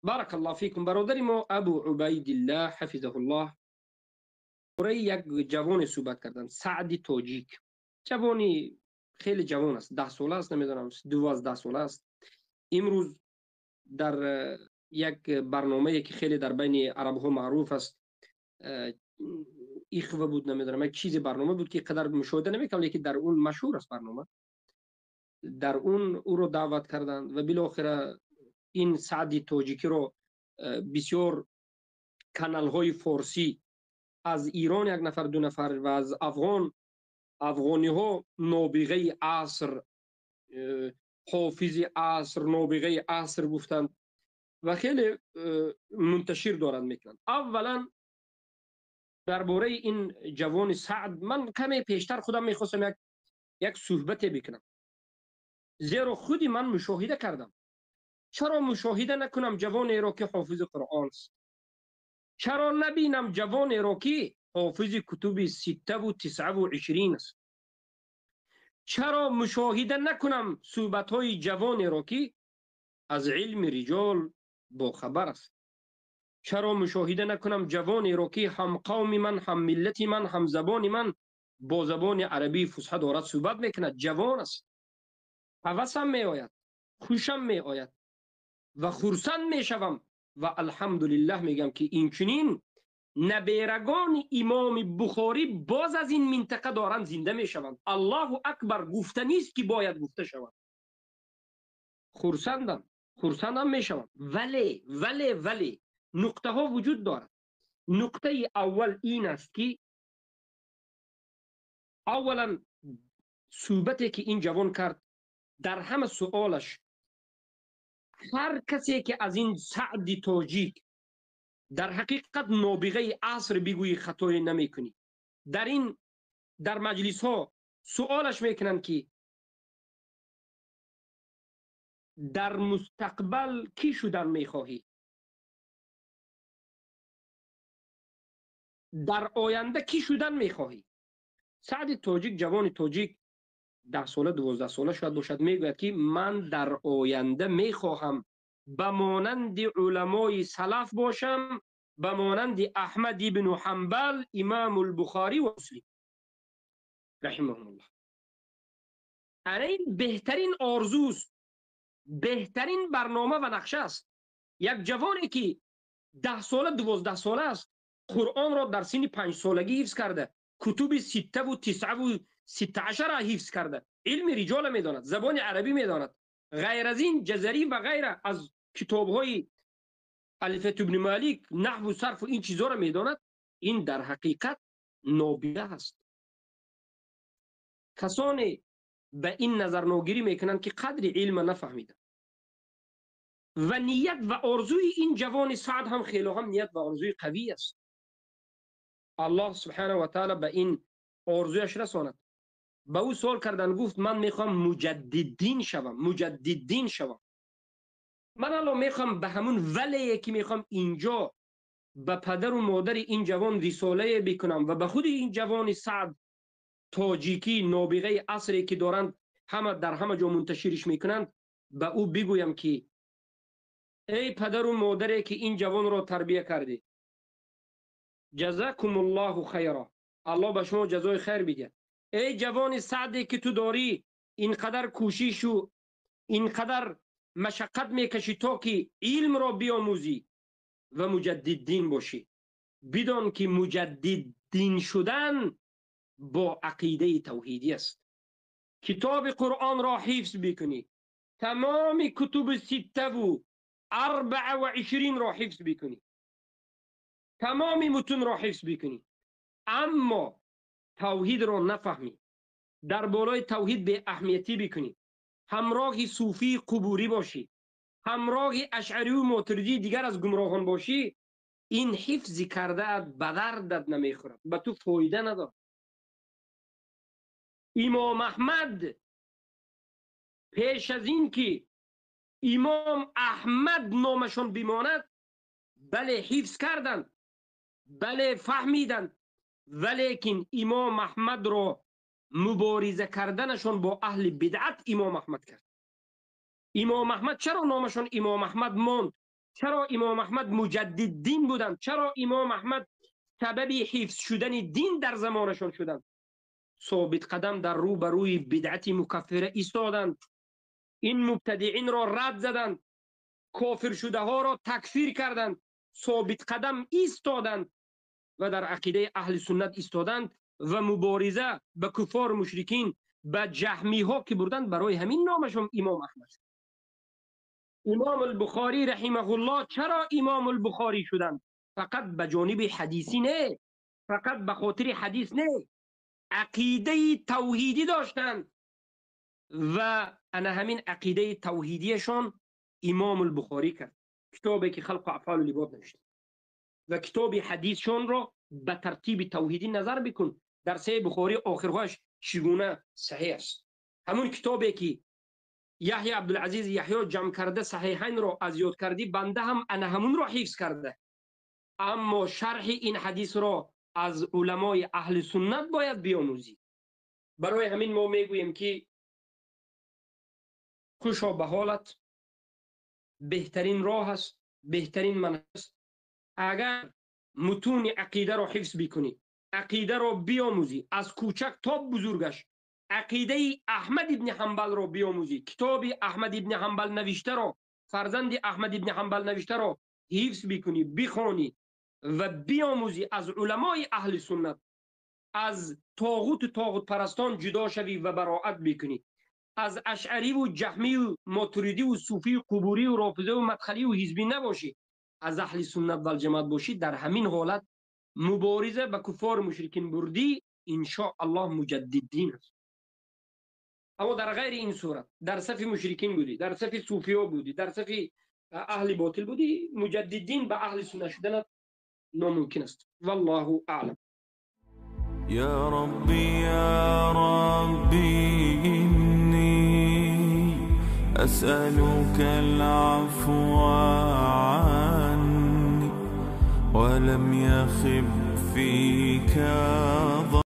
بارک الله فیکم. برادر ما ابو عبیدالله حفظه الله برای یک جوان صحبت کردن، سعد تاجیک، جوانی خیلی جوان است، 10 ساله است، نمیدونم 12 ساله است. امروز در یک برنامه که خیلی در بین عرب ها معروف است، اخوه بود، نمیدونم یک چیز برنامه بود که قدر مشاهده نمیکنم، لیکن در اون مشهور است برنامه. در اون او رو دعوت کردند و بالاخره این سعد تاجیکی رو بسیار کانال های فارسی از ایران یک نفر دو نفر و از افغانی ها نابغه عصر، حافظ عصر، نابغه عصر گفتند و خیلی منتشر دارند میکنند. اولا درباره این جوان سعد من کمی پیشتر خودم میخواستم یک صحبت بکنم، زیرا خودی من مشاهده کردم. چرا مشاهده نکنم جوانی را که حافظ قرآن است؟ چرا نبینم جوانی را که حافظ کتب 26 است؟ چرا مشاهده نکنم صحبت‌های جوانی را که از علم رجال با خبر است؟ چرا مشاهده نکنم جوانی را که هم قوم من، هم ملت من، هم زبان من با زبان عربی فصحا دارد صحبت میکند؟ جوان است، هوسم میآید، خوشم میآید و خرسند میشوم و الحمدلله میگم که اینچنین نبیرگان امام بخاری باز از این منطقه دارند زنده میشوند. الله اکبر گفته نیست که باید گفته شود. خرسندم میشوم، ولی ولی ولی نقطه ها وجود دارد. نقطه اول این است که اولا صحبتی که این جوان کرد، در همه سوالش هر کسی که از این سعد تاجیک در حقیقت نابغه عصر بگویی خطای نمیکنی. در مجلس ها سوالش میکنن که در مستقبل کی شدن میخواهی، در آینده کی شدن میخواهی؟ سعد تاجیک، جوان تاجیک 10 ساله 12 ساله شاید باشد، میگوید که من در آینده میخواهم به مانند علمای سلف باشم، به مانند احمد بن حنبل، امام البخاری و مسلم رحمهم الله. این بهترین آرزوست، بهترین برنامه و نقشه است. یک جوانی که 10 ساله 12 ساله است، قرآن را در سن 5 سالگی حفظ کرده، کتب 6 و 9 و 16 را حفظ کرده، علم رجال میداند، زبان عربی میداند، غیر از این جزری و غیره از کتاب‌های الفیة ابن مالک، نحو و صرف و این چیزا را میداند. این در حقیقت نابغه است. کسانی به این نظر ناگیری میکنند که قدر علم نفهمیدند و نیت و آرزوی این جوان سعد هم خیلی هم نیت و آرزوی قوی است. الله سبحانه و تعالی به این آرزویش رساند. به او سوال کردن، گفت من میخوام مجددین شوم، مجددین شوم. من الان میخوام به همون ولیه که میخوام اینجا به پدر و مادر این جوان رساله بکنم و به خود این جوان سعد تاجیکی نابغه عصری که دارند همه در همه جا منتشرش میکنند، به او بگویم که ای پدر و مادری که این جوان را تربیه کردی، جزاکم الله خیرا، الله به شما جزای خیر بده. ای جوان سعدی که تو داری اینقدر کوشش و اینقدر مشقت میکشی تا که علم را بیاموزی و مجددین باشی، بدان که مجددین شدن با عقیده توحیدی است. کتاب قرآن را حفظ بکنی، تمام کتب 26 را حفظ بکنی، تمام متون را حفظ بکنی، اما توحید را نفهمی، در بالای توحید به اهمیتی بکنی، همراه صوفی قبوری باشی، همراه اشعری و ماتریدی دیگر از گمراهان باشی، این حفظ کرده به دردت نمیخورد، به تو فایده ندارد. امام احمد پیش از این که امام احمد نامشون بماند، بله حفظ کردند، بله فهمیدند، ولیکن امام احمد را مبارزه کردنشون با اهل بدعت امام احمد کرد. امام احمد چرا نامشون امام احمد ماند؟ چرا امام احمد مجدد دین بودند؟ چرا امام احمد سبب حفظ شدن دین در زمانشان شدند؟ ثابت قدم در روبروی بدعت مکفره ایستادند، این مبتدعین را رد زدند، کافر شده ها را تکفیر کردند، ثابت قدم ایستادند و در عقیده اهل سنت ایستادند و مبارزه به کفار مشرکین، به جهمی ها که بردند، برای همین نامشون امام احمد شد. امام البخاری رحمه الله چرا امام البخاری شدند؟ فقط به جانب حدیثی نه، فقط به خاطر حدیث نه، عقیده توحیدی داشتند و انا همین عقیده توحیدیشان امام البخاری کرد. کتابی که خلق افعال العباد نوشته و کتاب حدیثشان را به ترتیب توحیدی نظر بکن، در صحیح بخاری آخرهاش چگونه صحیح است. همون کتابی که یحیی عبدالعزیز یحیی جمع کرده صحیحین را از یاد کردی، بنده هم انا همون را حفظ کرده، اما شرح این حدیث را از علمای اهل سنت باید بیاموزی. برای همین ما میگوییم که خوشا به حالت، بهترین راه است، بهترین منهج است. اگر متون عقیده را حفظ بکنی، عقیده را بیاموزی از کوچک تا بزرگش، عقیده احمد ابن حنبل را بیاموزی، کتاب احمد ابن حنبل نوشته را، فرزند احمد ابن حنبل نوشته را حفظ بکنی، بخوانی و بیاموزی از علمای اهل سنت، از طاغوت و طاغوت پرستان جدا شوی و براعت بکنی، از اشعری و جهمی و ماتریدی و صوفی و قبوری و رافضه و مدخلی و حزبی نباشی، از اهل سنت و الجماعت باشی، در همین حالت مبارزه به کفار مشرکین بردی، ان شاء الله مجدد دین است. اما در غیر این صورت در صف مشرکین بودی، در صف صوفیا بودی، در صف اهل باطل بودی، مجدد دین به اهل سنت شدن ناممکن است. والله اعلم. یا ربی یا ربی اینی اسألك العفو عني ولم يخب فيك